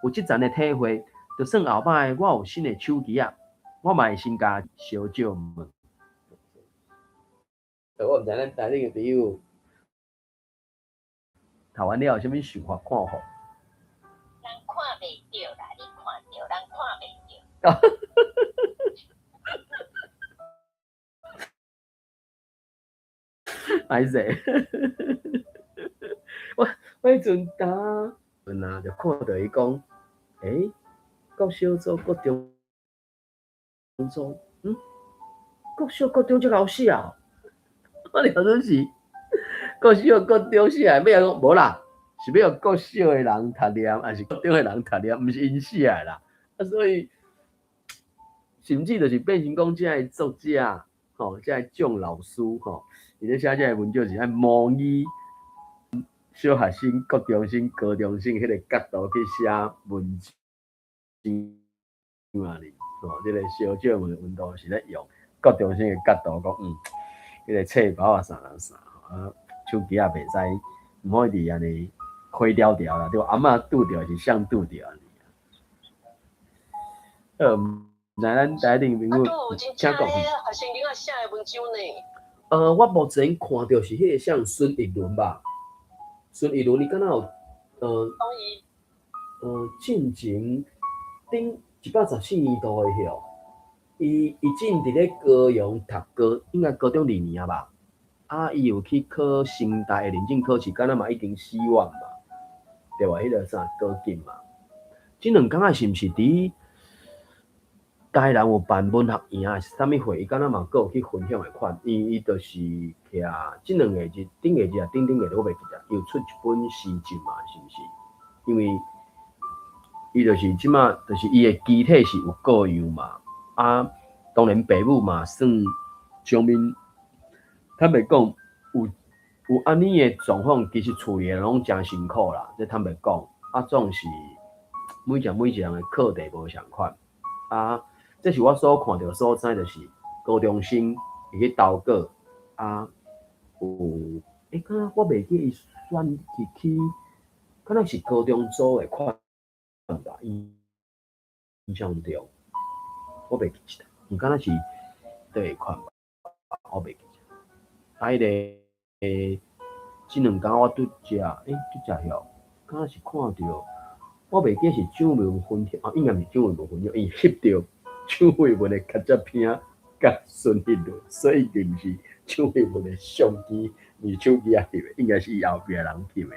有這層的體會，就算後擺我有新的手機仔，我嘛會先共相借問。我毋知咱台頂的朋友讀完了有啥物想法看法？人看袂著啦，你看著，人看袂著。歹勢，我彼陣呾啊，就看著伊講，國小組、國中組，國小、國中這𠢕寫哦，我想說是國小、國中寫的，欲講無啦，是欲予國小的人讀念，抑是國中的人讀念，毋是𪜶寫的啦。啊，所以甚至就是變成講，這个作者，吼，這个蔣老師，吼，伊咧寫這个文章是愛模擬小學生、國中生、高中生彼个角度去寫文章嘛哩，吼，這個相借問溫度是咧用國中生的角度講，彼個冊包啊啥啥，啊，手機也袂使，毋好一直按呢開條條啦，對無？阿嬤拄著是啥拄著按呢？好，毋知咱台頂朋友，請講。學生囡仔寫的文章呢？我目前看著是彼個啥孫逸倫吧？孫逸倫，伊敢若有進前頂114年度的吼，伊進佇咧高雄讀高，應該高中二年啊吧？啊，伊有去考成大的認證考試，敢若嘛已經死亡嘛？對無？彼個啥高金嘛？這兩工仔是毋是佇台南有辦文學營還是啥物會？伊敢若嘛閣有去分享的款，伊就是徛這兩個日，頂個日啊，頂頂個日我袂記得，伊有出一本詩集嘛，是毋是？因為伊就是這馬，就是伊的機體是有過樣嘛。啊，當然爸母嘛算上面，坦白講，有按呢的狀況，其實厝裡的人攏誠辛苦啦。這坦白講，啊，總是每一每一人的課題無仝款。啊，這是我所看著所知，就是高中生會去投稿，啊，有，敢若我袂記伊選去，敢若是高中組的款吧？印象中，我袂記得，伊敢若是佗一款吧？我袂記得。啊，彼個，這兩工我拄則，拄則曉，敢若是看著，我袂記是蔣渭文分享，啊，應該毋是蔣渭文分享，伊翕著蔣渭文的卡接片佮孫逸倫，所以伊毋是蔣渭文的相機，毋是手機仔翕的，應該是伊後壁人翕的。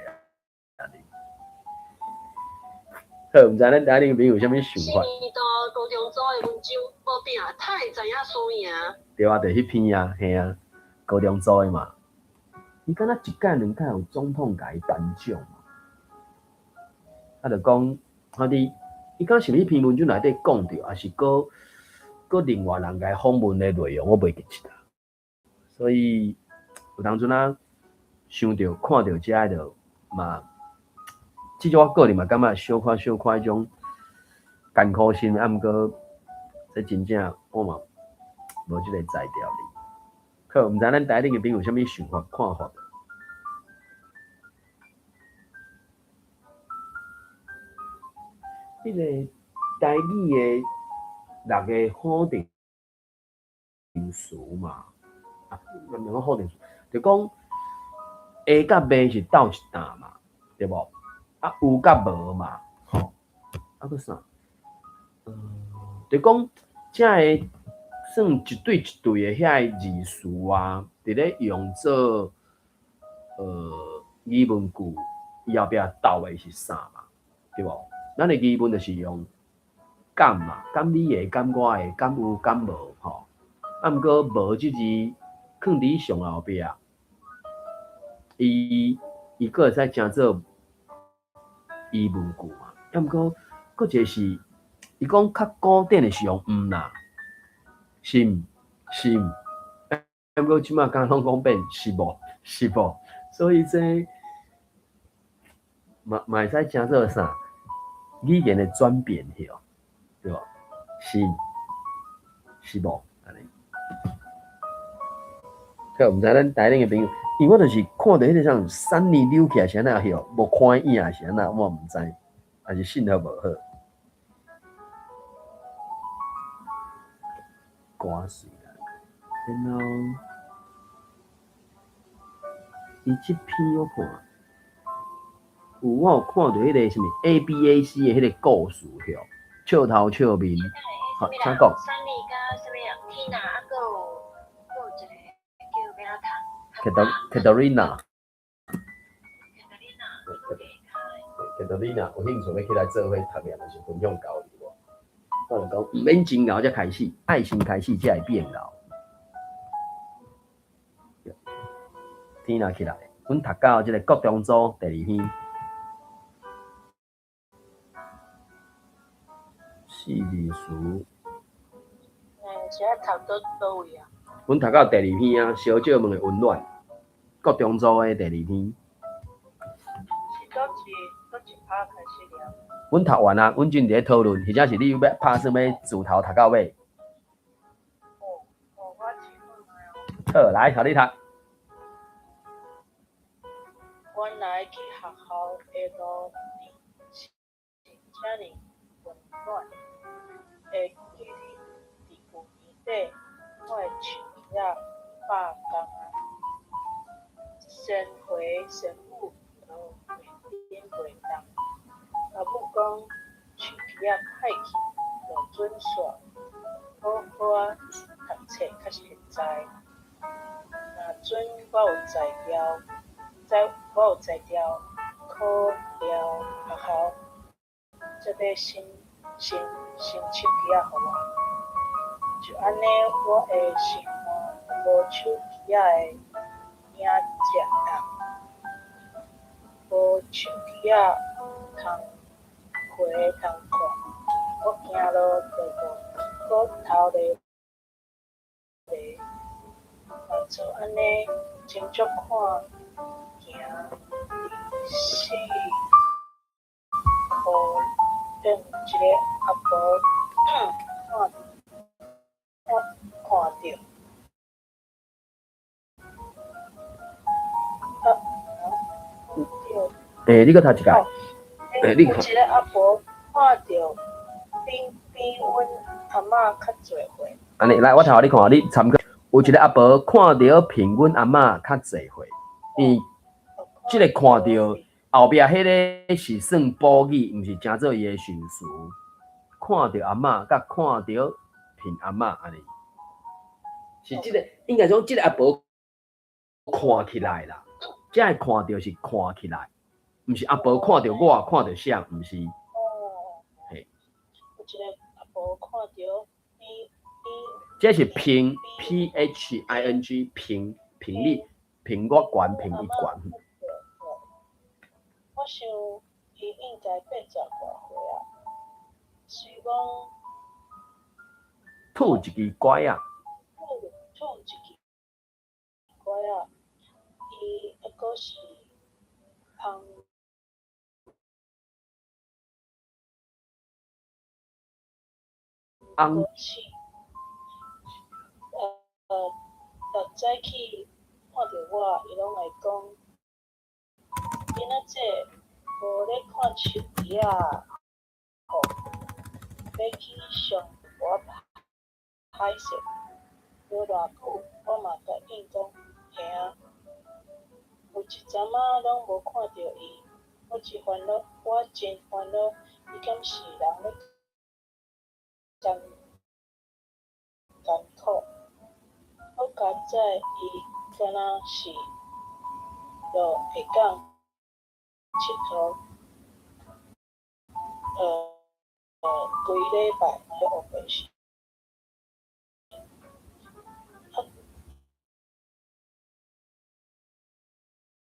好，毋知咱台頂朋友有啥物想法？四年度高中組的文章，無拼，太會知影輸贏。對啊，就彼篇啊，嘿啊，高中組的嘛。伊敢若一屆兩屆有總統共伊頒獎嘛？啊，就講，啊你，伊敢是彼篇文章內底講著，抑是閣另外人共伊訪問的內容，我袂記得啦。所以有當陣啊，想著看著這个就嘛。至少我個人嘛，感覺小可小可彼種艱苦心，啊，毋過這真正我嘛無這個才調哩。好，毋知咱台頂的朋友有啥物想法看法？彼個台語的六个否定詞嘛，啊，毋是講否定詞，就講會佮袂是鬥一擔嘛，對無？啊，有佮無嘛，吼，啊閣啥？就講遮个算一對一對的遐个字詞啊，佇咧用做疑問句，伊後壁鬥的是啥嘛？對無？咱的疑問就是用敢嘛，敢你會，敢我會，敢有，敢無，吼。啊，毋過無這字囥佇上後壁，伊閣會使成做疑問句嘛？啊，毋過閣一個是，伊講較古典的是用毋啦，是毋？是毋？啊，毋過這馬敢攏講變是無？是無？所以這嘛會使成做啥？語言的轉變對，對無？是是無？按呢。好，毋知咱台頂的朋友，因為我就是看著彼個啥三年扭起來是按怎曉，無看影是按怎，我毋知，還是信號無好。歌水啦，然後伊這篇我看。有我有看著彼個啥物 A B A C 的彼個故事吼，笑頭笑面，好，請講。 Tina，啊，閣有閣有一個叫欲按怎讀？Katerina。 Katerina。 Katerina 有興趣欲起來做伙讀念，還是分享交流無？我就講毋免真𠢕才開始，愛先開始才會變𠢕。Tina 起來，阮讀到這個國中組第二篇。四字詞。是愛讀佗佗位啊？阮讀到第二篇啊，小借問的溫暖，國中組的第二篇。是佗一拍開始了？阮讀完啊，阮正佇咧討論，或者是你欲拍算欲自頭讀到尾？哦哦，我試看覓哦。好，來，予你讀。原來去學校的路是遮爾溫暖。會記得佇舊年底，我的手機仔罷工啊，仙回仙母都袂顶袂动。阿母講手機仔歹去，就準煞，好好仔讀冊較實在。若準我有才調，我有才調，考了學校才買新手機仔予我。就按呢，我的生活就無手機仔的影遮重，無手機仔通回通看，我行路就無骨頭犁犁。嘛做按呢，真足看行佇四箍頂一个阿婆看著。欸，你閣讀一擺。欸，你有一个阿婆看著比阮阿嬤較濟歲。按呢，來，我讀予你看，你參考。有一个阿婆看著比阮阿嬤較濟歲，伊這个看著後壁彼个是算補語，毋是成做伊的順序。看著阿嬤，佮看著比阿嬤按呢，是這个應該講這個阿婆看起來啦，這个看著是看起來，毋是阿婆看著我，看著誰，毋是。哦。嘿。有一个阿婆看著比。這是頻 P H I N G 頻頻率頻我懸頻伊懸。我想伊應該八十外歲啊，雖講吐一支拐仔。吐一支拐仔，伊猶閣是芳。翁。逐早起看著我，伊攏會講：囡仔姐，無咧看手機仔吼，欲起床我歹勢，欲無偌久，我嘛共應講，嘿啊。有一陣仔攏無看著伊，我真煩惱，我真煩惱，伊敢是人咧艱艱苦。好佳哉，伊敢若是落下港𨑨迌，規禮拜咧烏白死。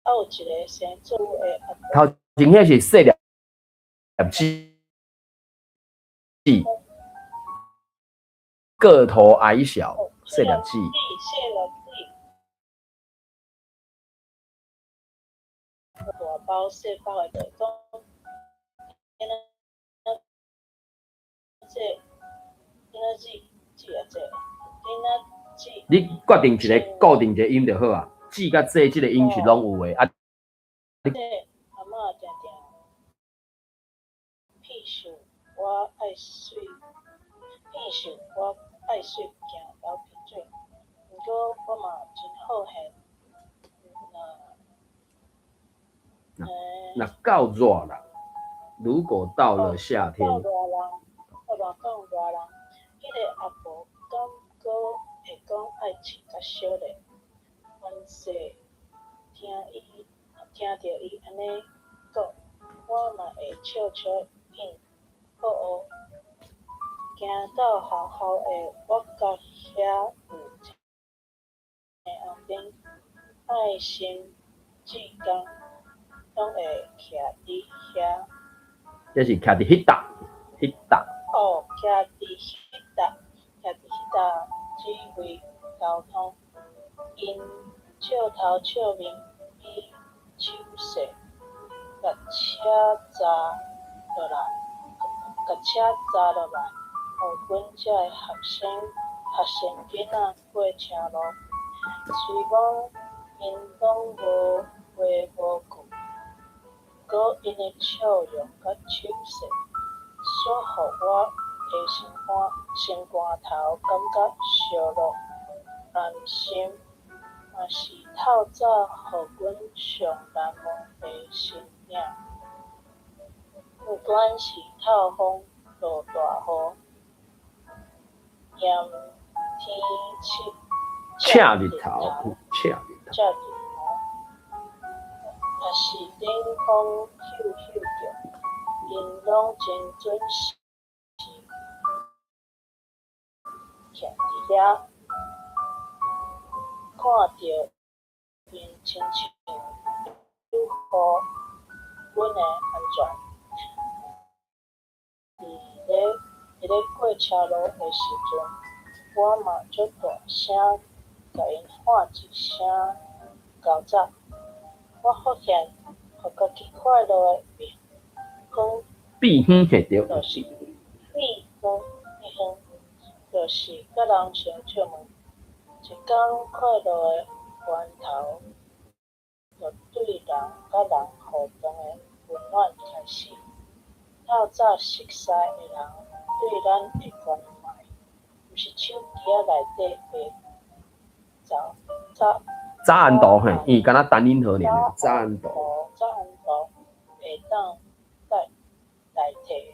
啊有一个生做的阿頭前彼是細粒子，個頭矮小，細粒子。細粒子。大包細包的，就講囡仔這囡仔子子啊這囡仔子。你決定一个固定一个音就好啊，子佮這這个音是攏有的啊。這阿嬤定定騙秀我愛媠，騙秀我愛媠驚流鼻水，毋過我嘛真好現。若到熱啦，如果到了夏天。到熱人，我嘛講熱人，彼个阿婆敢閣會講愛穿較少咧？凡勢聽伊聽著伊按呢講，我嘛會笑笑應好哦。行到學校的我佮遐有青紅燈，愛心志工攏會徛佇遐。這是徛佇彼搭，彼搭。哦，徛佇彼搭，徛佇彼搭指揮交通，𪜶笑頭笑面比手勢，共車閘落來，共車閘落來，予阮這个學生學生囡仔過車路。雖講𪜶攏無話無句，毋過𪜶的笑容佮手勢，煞予我的心肝心肝頭感覺燒熱安心，嘛是透早予阮上難忘的身影。不管是透風落大雨，炎天赤赤日頭，赤日頭，赤日頭，抑是冷風咻咻叫，𪜶攏真準時徛佇遐，看著𪜶親像守護阮的安全。佇咧過車路的時陣，我嘛足大聲共𪜶喊一聲猴仔。我發現，予家己快樂的秘方，秘方嘿對，就是秘方秘方，就是佮人相借問。一工快樂的源頭，就對人佮人互動的溫暖開始。透早熟似的人對咱的關懷，毋是手機仔內底的早早早安圖嘿，伊敢若單音號爾，早安圖。早安圖會當代代替的。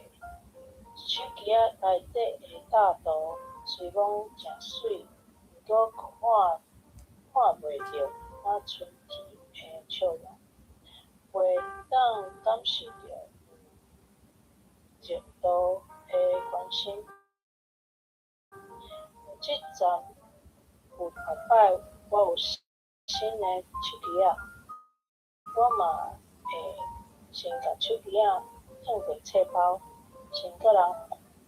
手機仔內底的搭圖雖講誠媠，毋過看看袂著那春天的笑容，袂當感受著熱度的關心。這陣有後擺我有新的手機仔，我嘛會先共手機仔囥佇冊包，先佮人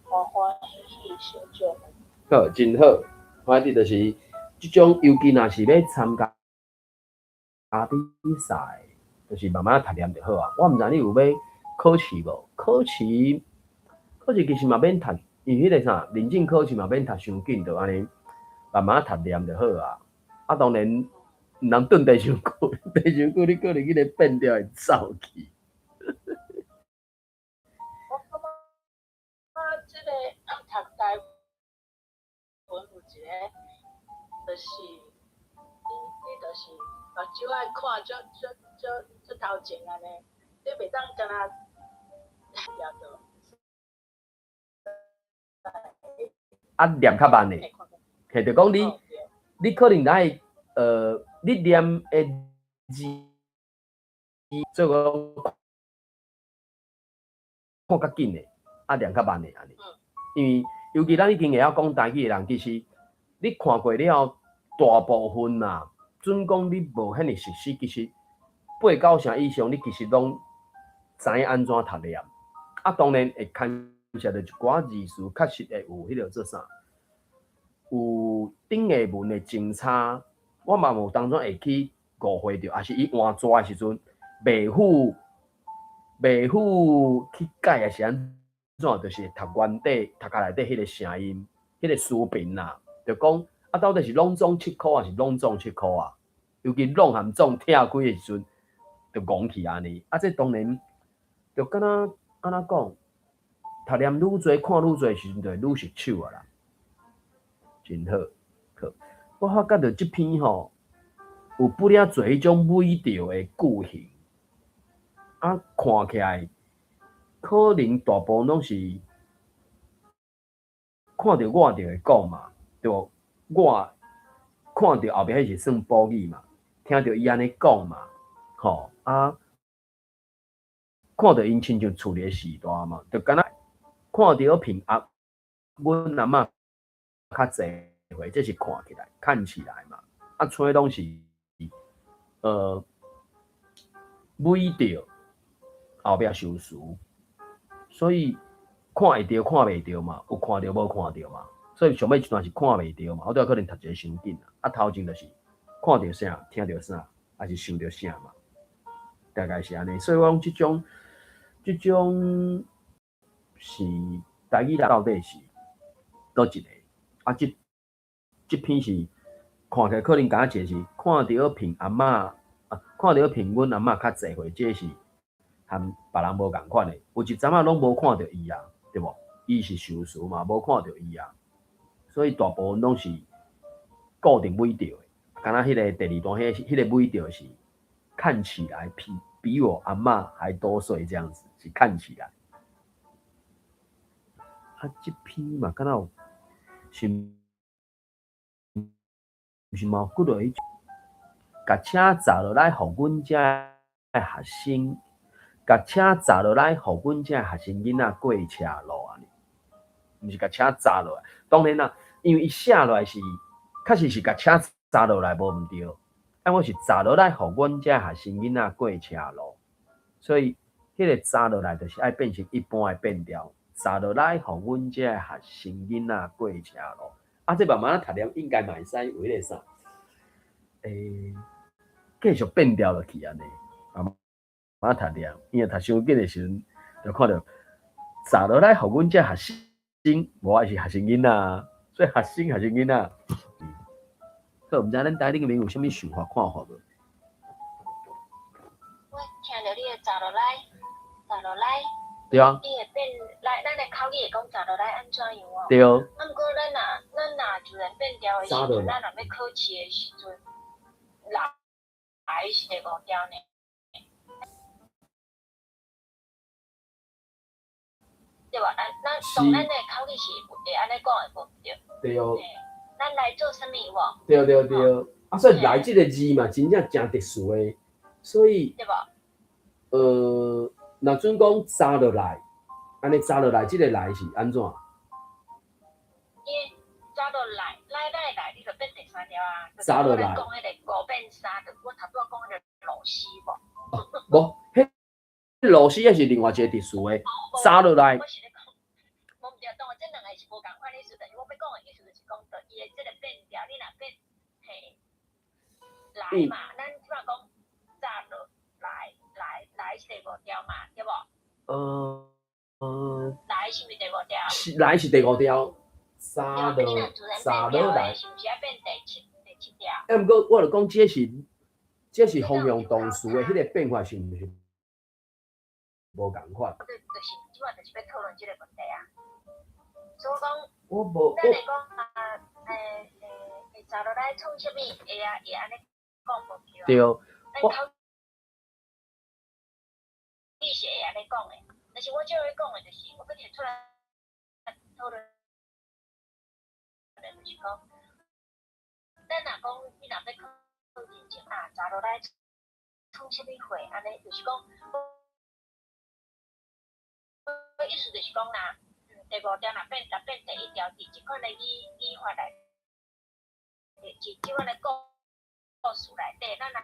歡歡喜喜相借問。好，真好，反正就是這種，尤其若是欲參加比賽，就是慢慢讀念就好啊。我毋知你有欲考試無？考試，考試其實嘛免讀，因為彼個啥，認證考試嘛免讀傷緊，就按呢慢慢讀念就好啊。啊，當然毋通頓地傷久，頓傷久你可能彼个變調會走去。我感覺這个讀台文有一个就是你就是目睭愛看足足足足頭前按呢，你袂當敢若掠著。啊，念較慢的，嘿，就講你可能愛你念的字，做講看較緊的，啊，念較慢的按呢。因為尤其咱已經會曉講台語的人，其實你看過了，大部分啦，準講你無遐爾熟悉，其實八九成以上，你其實攏知影按怎讀念。啊，當然會牽涉著一寡字詞，確實會有彼個做啥，有頂下文的精差，我嘛有當陣會去誤會著，抑是伊換紙的時陣，袂赴去改，抑是按怎，就是會讀原底讀較內底彼個聲音，彼個書頻啦，就講啊，到底是攏總七箍，抑是攏總七箍啊？尤其攏含總拆開的時陣，就戇去按呢。啊，這當然就敢若按怎講，讀念愈濟，看愈濟時陣，就會愈熟手啊啦。真好，好。我發覺著這篇吼，有不爾濟彼種美調的句型，啊，看起來可能大部分攏是看著我就會講嘛，對無？我看著後壁彼是算補語嘛，聽著伊按呢講嘛，吼啊，看著𪜶親像厝裡的序大嘛，就敢若看著平阿阮阿嬤較濟歲，這是看起來，看起來嘛，啊，像攏是美著後壁修辭，所以看會著看袂著嘛，有看著無看著嘛，所以上尾一段是看袂著嘛，我拄仔可能讀一个傷緊啊，頭前就是看著啥，聽著啥，抑是想著啥嘛，大概是按呢。所以我講這種是台語人到底是佗一个？啊，這篇是看起來可能敢若一個是看著憑阿嬤啊，看著憑阮阿嬤較濟歲，這是和別人無仝款的。有一陣仔攏無看著伊啊，對無？伊是修辭嘛，無看著伊啊，所以大部分攏是固定尾調的。敢若彼個第二段，彼個尾調是看起來比我阿嬤還多歲這樣子，是看起來。啊，這篇嘛，敢若有是毋是嘛有幾落彼種，共車載落來，予阮遮的學生，共車載落來，予阮遮的學生囡仔過車路按呢，毋是共車載落來。當然啦，因為伊寫落來是確實是共車載落來無毋對，啊，我是載落來，予阮遮學生囡仔過車路，所以彼個載落來就是愛變成一般的變調，載落來，予阮遮的學生囡仔過車路。啊，這慢慢仔讀了，應該嘛會使有彼個啥，繼續變調落去按呢，慢慢讀了，因為讀傷緊的時陣，就看著載落來，予阮遮學生，無愛是學生囡仔，所以學生學生囡仔。好，毋知咱台頂面有啥物想法看法無？我聽著你的載落來，載落來，對啊。你會變來，咱的口語會講載落來按怎樣哦？對。啊，毋過咱若自然變調的時陣，咱若欲考試的時陣，來是第五調呢？對無？咱當咱的口語是會按呢講的無對？對哦。咱來做啥物無？對對對，啊，所以來這個字嘛，真正誠特殊的，所以，對無？若準講載落來，按呢載落來，這個來是按怎？伊載落來，來來來，你就變第三調啊！載落來。講彼個五變三，就我頭拄仔講彼個螺絲無？無，彼螺絲抑是另外一個特殊的，載落來。我是咧講，無毋對，當然這兩個是無仝款的意思，但是我欲講的意思就是講，就伊的這個變調，你若變嘿來嘛，咱這擺講載落來來來是第五調嘛，對無？來是毋是第五調？是來是第五調，載落載落來。是毋是愛變第七調？啊，毋過我就講這是方向動詞的彼個變化是毋是無仝款？對，就是這擺就是欲討論這個問題啊。所以講，我無，咱會講啊，查落來創啥物？會啊，會按呢講無對啊？對，我咱口語是會按呢講的，但是我這欲講的就是，我欲提出來討論的，就是講，咱若講你若欲考認證啊，查落來創啥物貨？按呢就是講，我意思就是講啦，第五條若變，若變第一條，佇這款的語法內底，佇這款的故事內底，咱若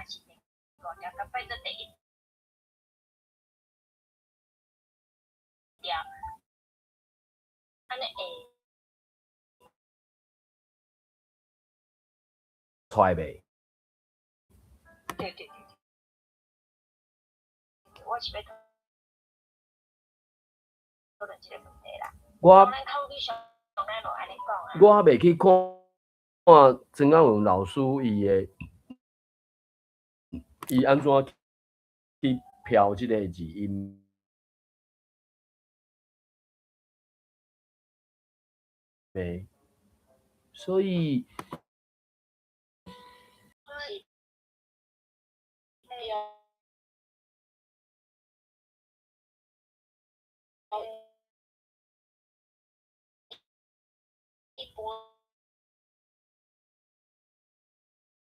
是第五條，共變做第一條，按呢會出來袂？對對對，我是欲討論這個問題啦。我咱口語上，咱就按呢講啊。我未去看曾雅文老師伊的，伊按怎去標這个字音的，所以。一般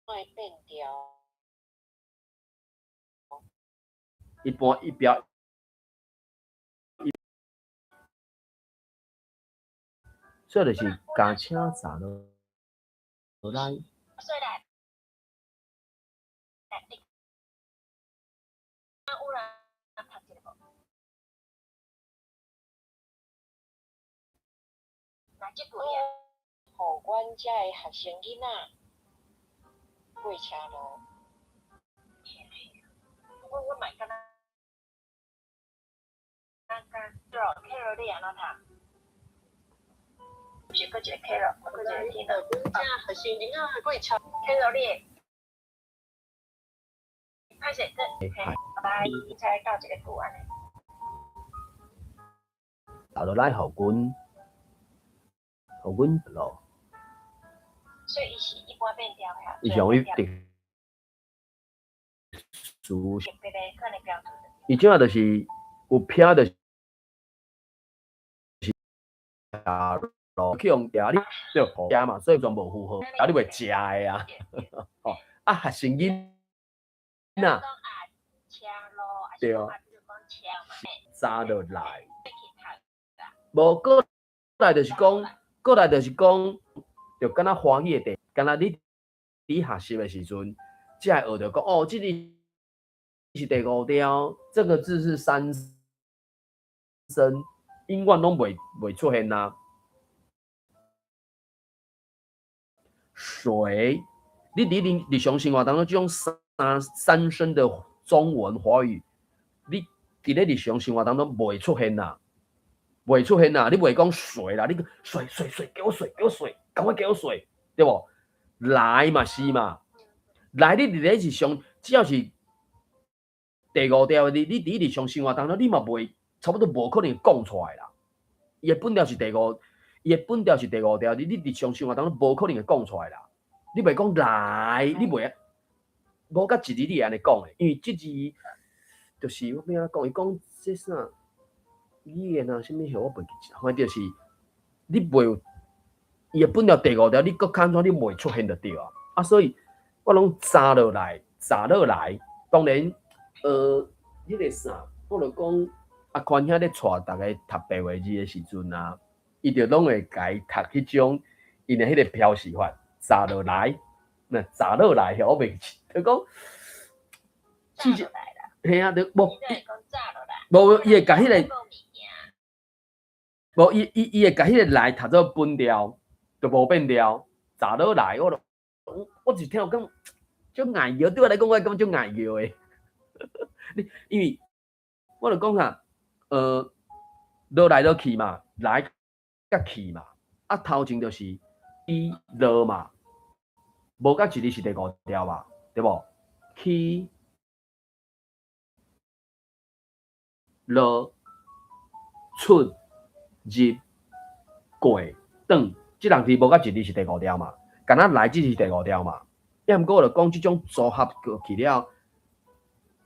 會變調。一般一標，所以就是共請查落來。所以來，來，你有人讀一下無？來，這句爾。予阮遮的學生囡仔過車路。我嘛會感覺，感覺，Carol，你按怎讀？是閣一个 Carol，閣一个聽到。阮遮學生囡仔過車。 Carol，你會歹勢，嘿，拜拜，才到一个句按呢。留落來予阮，予阮咯。所以伊是一般變調遐。伊上伊特殊。特別的款的標準。伊這馬就是有撇就是去用食你對食嘛，所以全無符合，啊你袂食的啊，吼啊學生囡仔，對，查落來，無過來就是講，過來就是講，就敢若歡喜的，敢若你佇學習的時陣，才會學著講哦，這個是第五條，這個字是三聲，永遠攏袂出現啊。水，你佇恁日常生活當中，這種三聲的中文華語，你佇咧日常生活當中袂出現啦，袂出現啦，你袂講水啦，你講水水水，給我水，給我水，趕快給我水，對無？來嘛是嘛，來你佇咧日常，只要是第五條的，你佇日常生活當中，你嘛袂差不多無可能講出來啦。伊的本調是第五，伊的本調是第五條，你日常生活當中無可能會講出來啦。你袂講來，你袂無甲一字你會按呢講的，因為這字就是我欲按怎講，伊講這啥語言啊，啥物號我袂記得，反正就是你袂有伊的本調第五條，你閣較怎你袂出現就對啊。啊，所以我攏查落來，查落來，當然，彼個啥，我就講阿寬兄咧帶逐家讀白話字的時陣啊，伊就攏會共伊讀彼種𪜶的彼个標示法，查落來，那查落來，我袂記，就講，嘿啊，就無，無伊會共彼个，無伊伊伊會共彼个來讀做本調，就無變調，查落來，我就我就聽有感覺足礙蟯，對我來講，我感覺足礙蟯的。你因為我就講啥，落來落去嘛，來佮去嘛，啊頭前就是伊落嘛，無佮一字是第五條嘛，對無？去落出入過轉，這兩字無佮一字是第五條嘛，敢若來只是第五調嘛，抑毋過就講這種組合過去了，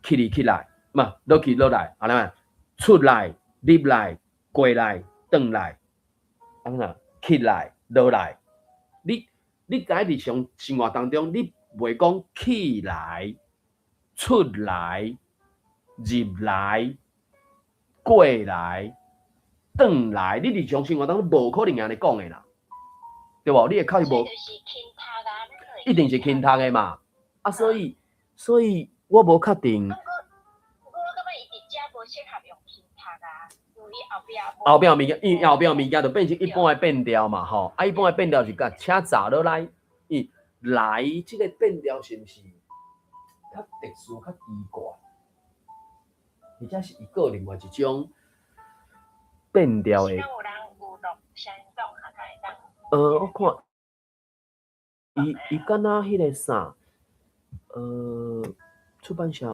起哩起來，嘛落去落來，按呢嘛，出來、入來、過來、轉來，按怎起來、落來，你在日常生活當中，你袂講起來、出來、入來、過來、轉來，你日常生活當中無可能按呢講的啦，對無？你的口語無。一定是輕讀的嘛，啊，所以我無確定。我感覺伊佇遮無適合用輕讀啊，因為後壁後壁物件，伊後壁物件就變成一般的變調嘛，吼，啊，一般的變調是共車閘落來，伊來這個變調是毋是較特殊、較奇怪？或者是伊閣另外一種變調的？我看。伊敢若彼個啥，出版社。